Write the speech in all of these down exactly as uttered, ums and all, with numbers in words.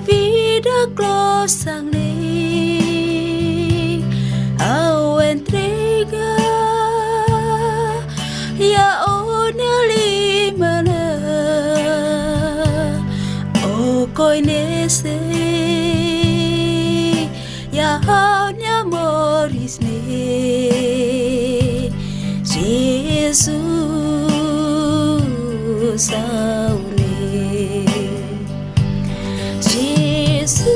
Vida klosan ne'e ha'u entrega iha ó-nia liman. Ó koñese iha ha'u-nia moris ne'e, Jesus ha'u ne'e. Jesus,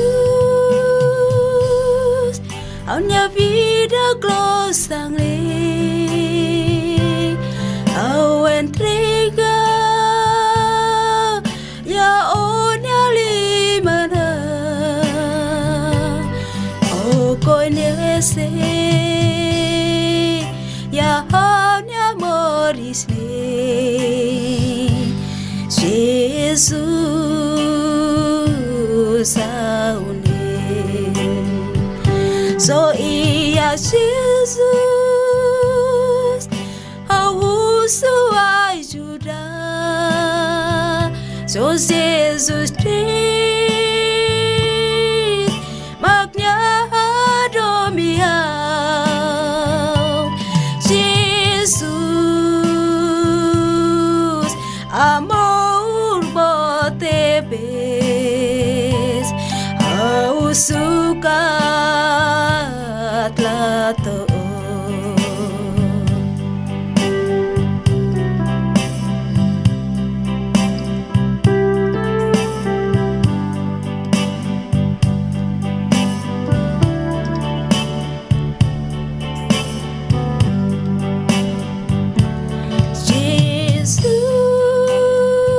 ha'u-nia vida klosan ne'e ha'u entrega iha ó-nia liman. Ó koñese iha ha'u-nia moris ne'e, Jesus ha'u ne'e. Só iha Jesus ha'u husu ajuda. Só Jesus de'it mak nia hadomi ha'u. Jesus, amor boot tebes, ha'u sukat la to'o.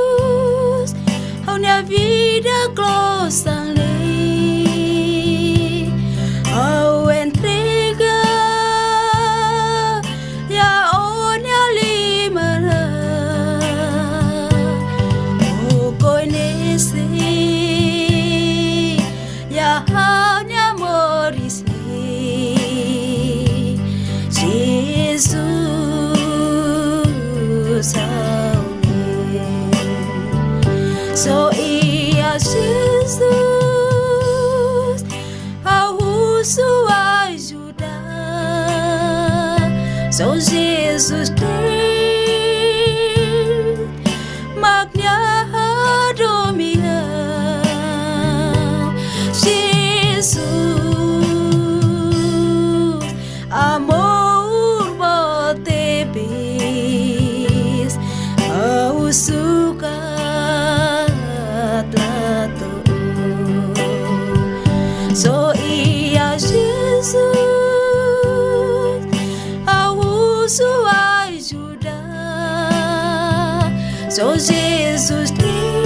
Jesus, ha'u-nia vida klosan ne'e ha'u entrega iha ó-nia liman. Ó koñese iha ha'u-nia moris ne'e, Jesus ha'u ne'e. Só iha Jesus ha'u husu ajuda. Só Jesus de'it mak nia hadomi ha'u. Jesus, amor boot tebes, ha'u sukat la to'o. Só iha Jesus ha'u husu ajuda. Só Jesus de'it